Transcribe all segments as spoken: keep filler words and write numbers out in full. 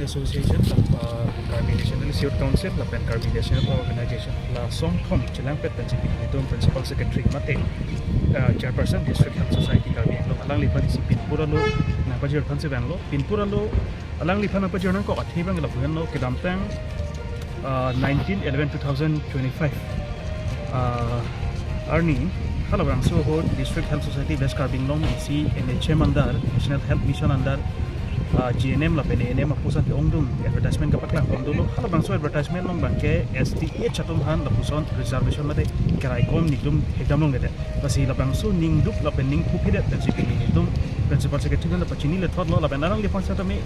Association, uh, Karbi National Youth Council, lapen Karbi National Organization, la songthom chelangpet pensi pini nelitum Principal Secretary mate, uh, Chairperson District Health Society Karbi Anglong, alangliphan isi pinpur alo nangpajir aphansi vanglo, pinpur alo alangliphan nangpajir nangkok athe abang lapu henlo, kedamtang, uh, nineteen eleven two thousand twenty-five, uh, arni halabangso ahut District Health Society West Karbi Anglong isi N H M under, National Health Mission under, uh, G N M lapen A N M apuson ke-ongdung advertisement kapaklang pon dolo. Halabangso advertisement along abangke S T H atum aphan lapuson reservation mate keraikom nelitum thekdam longledet. Lasi labangso ningduk lapen ningphu phedet pensi pini nelitum Principal Secretary aphan pachini lethotlo lapen alangliphan setame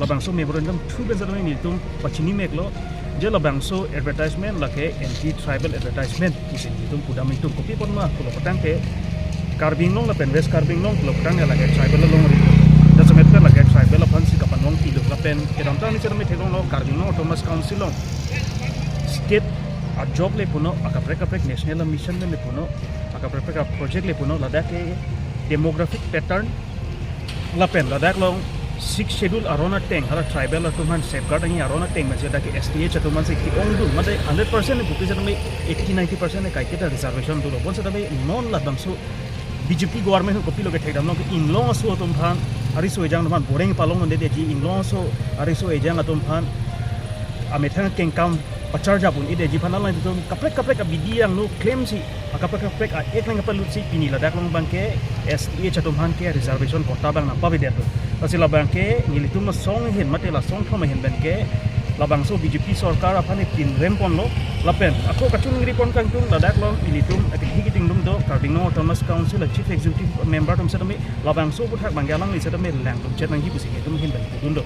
labangso memorandum thu pen setame nelitum pachini meklo, je labangso advertisement lake anti tribal advertisement pusi nelitum pudam itum. Kopi apotma pulo putangte Karbi Anglong lapen West Karbi Anglong pulo putangte lake tribal alongri. Jasemet pen lake tribal aphansi kapanong pilo lapen kedamtang arni setame theklonglo Karbi Anglong Autonomous Council along state a-job le puno, akaprek kaprek national mission le puno, akaprek kaprek project le puno, ladak ke demographic pattern lapen ladak along Sixth Schedule aron ateng, hala tribal atum aphan safeguard nangji aron ateng, masi ladak ke S T H atum aphansi ke-ongdung, mate hundred percent pupi setame eighty ninety percent kaiketa reservation dolo. Bonsetame non labangso B J P government ahut kopilo kethekdam long ke inglong aso atum aphan, ariso ejang atum aphan boreng palong mondetji, inglong aso ariso ejang atum aphan amethang kengkam pacharjap un-edetji aphan alanglitum kaprek kaprek abidi angno klemsi, akaprek kaprek a-act nangpalutsi pini ladak along abangke S T H atum aphan ke reservation quota abang nangpavedetlo. Lasi labangke nelitum asong ahin mate la songthom ahin pen ke labangso B J P sorkar aphan pinrem ponlo lapen ako kachunri pon kangtung ladak along ilitum akehi kiting dum do Karbi Anglong Autonomous Council a-Chief Executive Member atum setame labangso aputhak abangke alangli setame langdunchot nangji pusi nelitum ahin pen pudun do.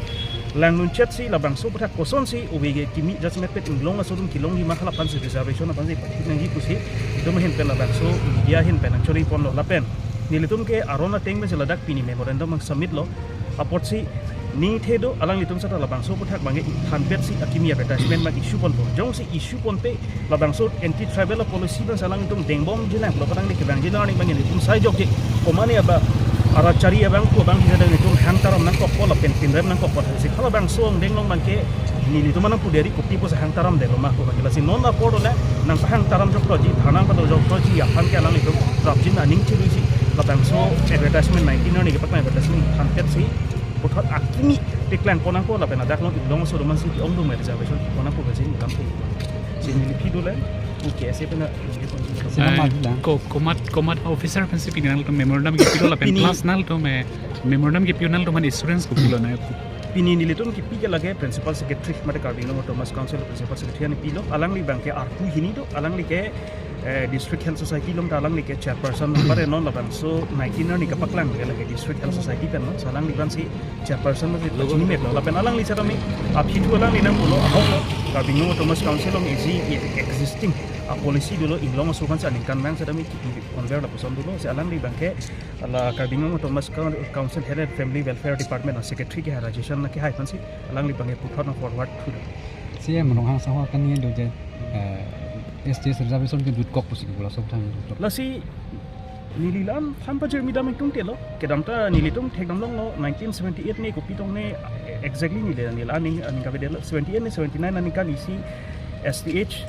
Langdunchotsi labangso aputhak kosonsi ove ke kimi jasemet pen inglong aso atum kelongji ma hala aphansi reservation aphansi pathik nangji pusi itum ahin pen labangso media ahin pen nangchori ponlo lapen nelitum ke aron ateng pensi ladak pini memorandum abang submit lo. Apotsi ningthe do alanglitum seta labangso aputhak abangke ithanpetsi akimi advertisement abang issue ponpo. Jongsi issue ponpe labangso anti tribal policy abang alanglitum dengbomji lang pulo putangte kevangji lang arni abang nelitum sai jokje. Komane aba arachari abang ko abang kita nelitum hangtaram nangkokpo lapen pinrem nangkokpo. Si halabangso angdeng along abangke nelitum nangpuderi kopi pusi hangtaramdetlo ma ko abang. Lasi non apor le nangpahangtaram jokloji, thanang pado jokloji aphan ke alanglitum prapjin aning chiruisi labangso advertisement nineteen arni kepaklang advertisement ithanpetsi puthot akimi paklang pon nangpo lapen ladak along inglong aso atum aphansi ke-ongdung reservation pon nangpo pusi nelitum ke. Si neli phi dole, okay, ase pena. Sila Ah, madu lang. Ko-, komat, komat officer aphansi pini nangtum memorandum kipilo lapen Pini plus nangtum, eh, memorandum kipi nangtum aphan assurance kopilo na. Pini nelitum kipi ke lake Principal Secretary mate Karbi Anglong Autonomous Council Principal Secretary aphan pilo. Alangli abangke arpu hini do, alangli ke, eh, District Health Society along ta alangli ke chairperson number enon labangso nineteen arni kapaklang ke lake District Health Society pen lo. So alangli aphansi chairperson mate pachini meklo lapen alangli setame aphi thu alangli nangpulo ahok lo Karbi Anglong Autonomous Council along isi existing a-policy dolo inglong aso aphansi aningkanvang setame kipi convert lapuson dolo. Si alangli abangke la Karbi Anglong Autonomous Coun-, Council Health and Family Welfare Department a-Secretary kehai Rajesh Sharma kehai aphansi alangli abangke puthot nang forward thu do. Si em Ronghang Saho kani do je, eh, S T S reservation ke dutkok pusi ke bola sok thang dutkok. Lasi neli la-an than pajirmi dam ingtungte lo. Kedamta nelitum thekdam longlo nineteen seventy-eight ne kopi tong ne, eh, exactly neli neli la-an ning, ning kavedetlo seventy-eight ne seventy-nine aningkan isi S T H,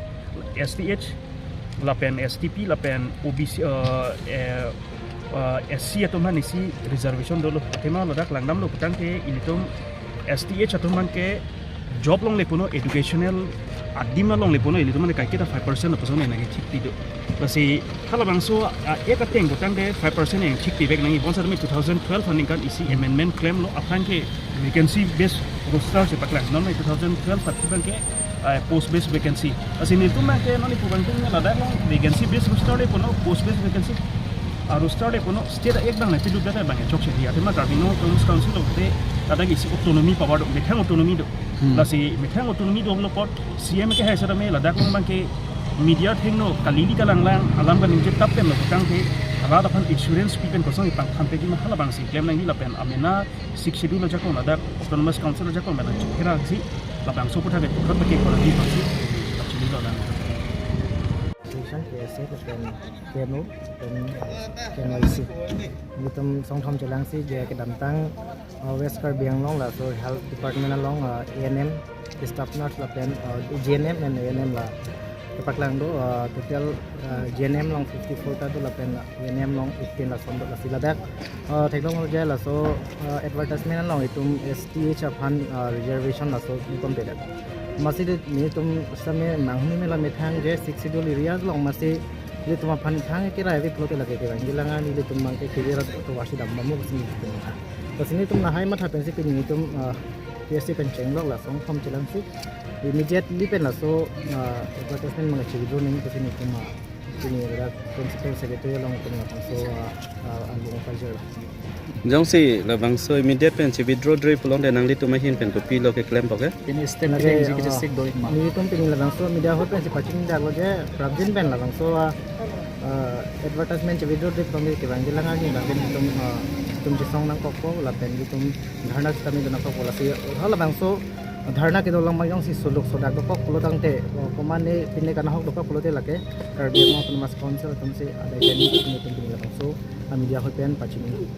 S T H lapen S T P lapen O B C, eh, eh, eh, S C atum aphan isi reservation dolo. Athema ladak langdamlo putangte ilitum S T H atum aphan ke job longle puno educational adim alongle puno ilitum aphan kaiketa five percent lapuson nangkethikpi do. Lasi halabangso a-act ateng putangte five percent nangthikpivek nangji. Bonsetame two thousand twelve aningkan isi amendment klemlo aphrang ke vacancy based roster si paklang. Non two thousand twelve aphi abangke, eh, post based vacancy. Lasi nelitum abangke non ipu abangtum ladak along vacancy based roster le puno post based vacancy a-roster le puno state a-act abang le pilut data abang chokche di. Athema Karbi Anglong Autonomous Council along te ladak isi autonomy power do, methang autonomy do. Hmm. Lasi methang autonomy do lo apot C M kehai setame ladak along abangke media athengno kalili kalanglang alam kaningje tap pen lo putangte rat aphan assurance pi pen kosong ipangthanpetji ma halabangsi klem nangji lapen amena Sixth Schedule ajakong ladak Autonomous Council ajakong mena chukherasi labangso aputhak ke puthot bagi kola di bangsi pachini lo lang. K S A lapen K N O lapen K N Y C. Nelitum songthom chelangsi je kedamtang, uh, West Karbi Anglong laso Health Department along, uh, A N M, staff nurse lapen, uh, G N M and A N M la kepaklang do, uh, total, uh, G N M along fifty-four ta do lapen A N M along eighteen lason do, lasi ladak, uh, theklong je laso, uh, advertisement along itum S T H aphan, uh, reservation laso itum pedet. Amatsi nelitum same manghumeme la methang je Sixth Schedule areas along amatsi nelitum aphan thang kerai ave pulote lake kevangji lang, nelitum abang ke kevir atum varsi dam mamu si nelitum. Lasi nelitum lahai matha pensi pini nelitum, ah, P S C pen chenglok la songthom chelangsi immediately pen laso, ah, advertisement abang che-withdraw nangji pusi nelitum, ah, pini la Principal Secretary along itum labangso, ah, ah, angbong pajir. Jongsi labangso immediate pen che-withdraw dre pulote nanglitum ahin pen kopilo keklem po ke? Pini step Lake, kejengsi ah, kejasik do-ik ma? Nelitum pini labangso media ahut pensi pachini daklo je prapjin pen labangso, ah, ah, advertisement che-withdraw dre pulote kevangji lang, arni abang ke nelitum, ah, itum chesong nangkokpo lapen itum dharna sitame do nangkokpo, lasi halabangso dharna kedo along abang jongsi suluk sodak dokok pulo tangte, ah, komane pine kanahok dokok pulote lake Karbi Anglong Autonomous Council atumsi adai pen nelitum pini labangso, ah, media ahut pen pachini.